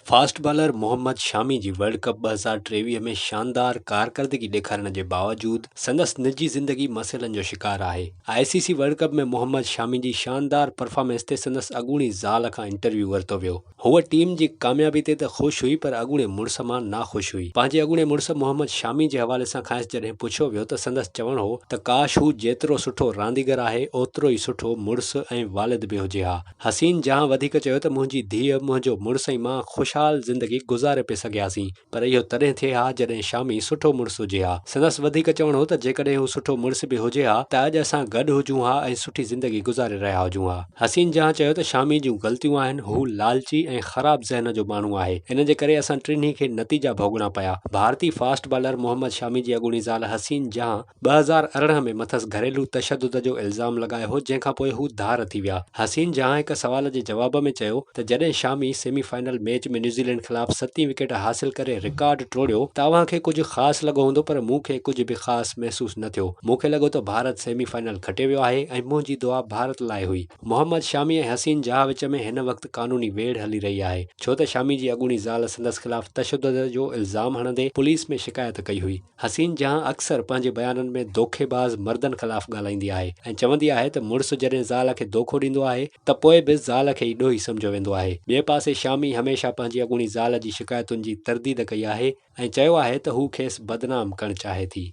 Fast bowler Muhammad شامي جي world cup 2023 ۾ شاندار ڪارڪردگي ڏيکارڻ جي باوجود سندس نجي زندگي مسئلن جو شڪار آهي. I C C world cup ۾ Mohammad Shami جي شاندار پرفارمنس تي سندس اڳوڻي زال کان انٽرويو ورتو ويو. هوء ٽيم جي ڪاميابي تي ته خوش هئي پر اڳوڻي مڙس مان ناخوش هئي. پنهنجي اڳوڻي مڙس محمد شامي جي حوالي سان کانئس جڏهن پڇيو ويو ته سندس چوڻ هو ته ڪاش هو جيترو سٺو رانديگر آهي اوترو ئي سٺو مڙس ۽ والد به هجي ها. حسين جهان وڌيڪ چيو ته منهنجي ڌيء، منهنجو مڙس ۽ مان خوشحال زندگي گذاري پئي سگهياسين، پر اهو تڏهن ٿئي ها جڏهن شامي سٺو مڙس هجي ها. سندس وڌيڪ چوڻ هو ته جيڪڏهن هو سٺو مڙس به هجي ها ته اڄ اسان گڏ هجون ها ۽ سٺي زندگي گذاري رهيا هجون ها. حسين جهان چيو ته شامي جون غلطيون آهن، هو لالچي ۽ خراب ذهن جو ماڻهو آهي، ان جي ڪري اسان ٽنهي کي نتيجا ڀوڳڻا پيا. ڀارتي فاسٽ بالر محمد شامي جي اڳوڻي زال حسين جهان 2018 ۾ مٿس گهريلو تشدد جو الزام لڳايو هو جنهن کانپوء هو ڌار ٿي ويا. حسين جهان هڪ سوال جي جواب ۾ چيو ته جڏهن شامي سيمي فائنل ميچ ۾ نيوزيلينڊ خلاف ستين وڪيٽ حاصل ڪري رڪارڊ ٽوڙيو ته اوهان کي ڪجهه خاص لڳو هوندو پر مون کي ڪجهه به خاص محسوس نه ٿيو، مون کي لڳو ته ڀارت سيمي فائنل کٽي ويو آهي ۽ منهنجي دعا ڀارت لاء هئي. محمد شامي ۽ حسين جهان وچ ۾ هن وقت قانوني ويڙهه هلي رهي آهي ڇو ته شامي جي اڳوڻي زال سندس خلاف تشدد جو الزام هڻندي پوليس ۾ شڪايت ڪئي هئي. حسين جهان اڪثر پنهنجي بيانن ۾ دوکيباز مردن خلاف ڳالهائيندي آهي ۽ چوندي آهي ته مڙس جڏهن زال کي دوکو ڏيندو آهي ته پوء به زال کي ئي ڏوهي سمجهيو ويندو آهي. ٻئي پاسي شامي هميشه پنهنجي اڳوڻي زال جي شڪايتن جي ترديد ڪئي آهي ۽ چيو آهي ته هو کيس بدنام ڪرڻ چاهي ٿي.